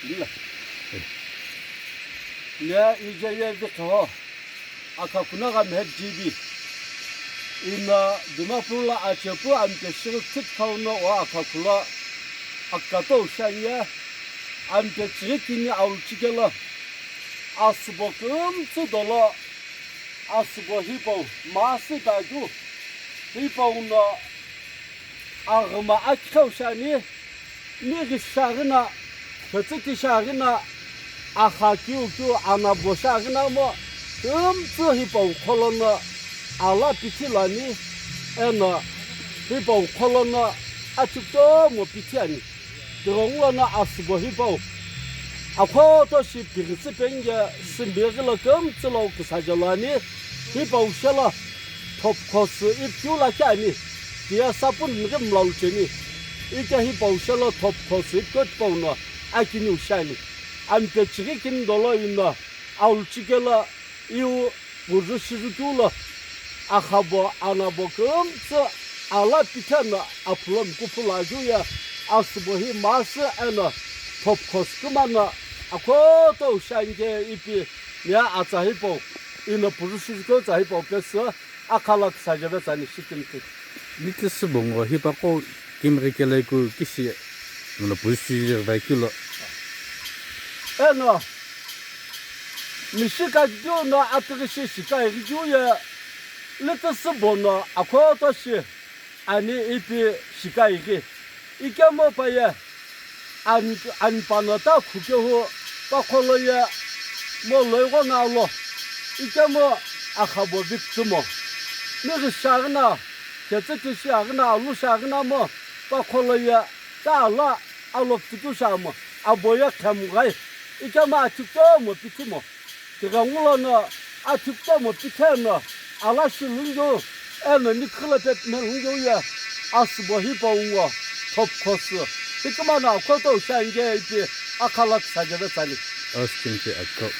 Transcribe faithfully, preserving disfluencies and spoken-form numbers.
Bila. Ne ije ye vikho. Akha kuna ga mhe G B. Ina Dimapur la achepu ampe shiru tit khauno o akha kula akato shanye ampe chiri kini au chikela. Asübo kümtsü dolo. Asübo hipau, maasü daju, hipau no aghüma akhiu shiani, nighi shiaghina, khetsüti shiaghina, akha kiu kiu anabo shiaghina mo, kümtsü hipau kholono ala pithi lani, eno hipau kholono achikutomo pithi ani. Tighengulono asübo hipau. Akhoto shi pighitsü penge sümbe ghilo kümtsü lo küsaje lo ani. Hipau shelo thopkhosu ipikeu lakhi ani. Tiye sapun mghi mlalu cheni. Ike hipau shelo thopkhosu ipikeu tipau no akiniu shiani. Ampe chighi kini dolo ino aulu chikelo iu puzü shizükeu lo, akhabo anabo kümtsü ala pitheno aphulo mkuphu lo akeu ye asübo hi maasü eno thopkhosu kümano akhoto shianike ipi niye atsa hipau, ino puzü shizükeu tsa hipau pesü akhala küsaje vetsani shikimthi. Mithisübo ngo hipaqo kimghi keleku kishi mino puzü shizüghivekeu lo. Eno Mishika keu no atighi shi shika ighi keu ye, lithisübo no akhoto shi ani ipi shika ighi. Ikemu paye an-, anpa no ta khukehu pakholo ye mo loigho no alo. Ikemu akhabo vikütümo. Nighi shiaghina, khetsüti shiaghina, alu shiaghina mo pakholo ye ta ala alo kütütü shiamo. Abo ye khemu ghai. Ikemu achikutomo pithimo. Tighengulono achikutomo pitheno ala shi lungeu eno nikhilo pe pime lungeu ye asübo hipau ngo thopkhosu. Hikimano akhoto shianike ipi akhala küsaje vetsani. Asübo hipau.